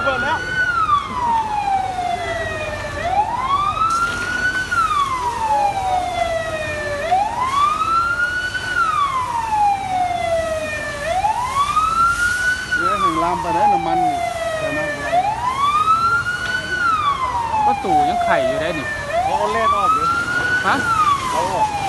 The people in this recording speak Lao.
ເປີດແລ້ວ ເອີ ແຮ່ງລາມໄປເດີ ນ້ຳມັນນີ້ ໃສ່ນ້ຳ ປະຕູຍັງໄຂຢູ່ໄດ໋ນີ້ ເຂົາເອົາແລ່ນອອກເດ້ ຮະ ເອົາອອກ.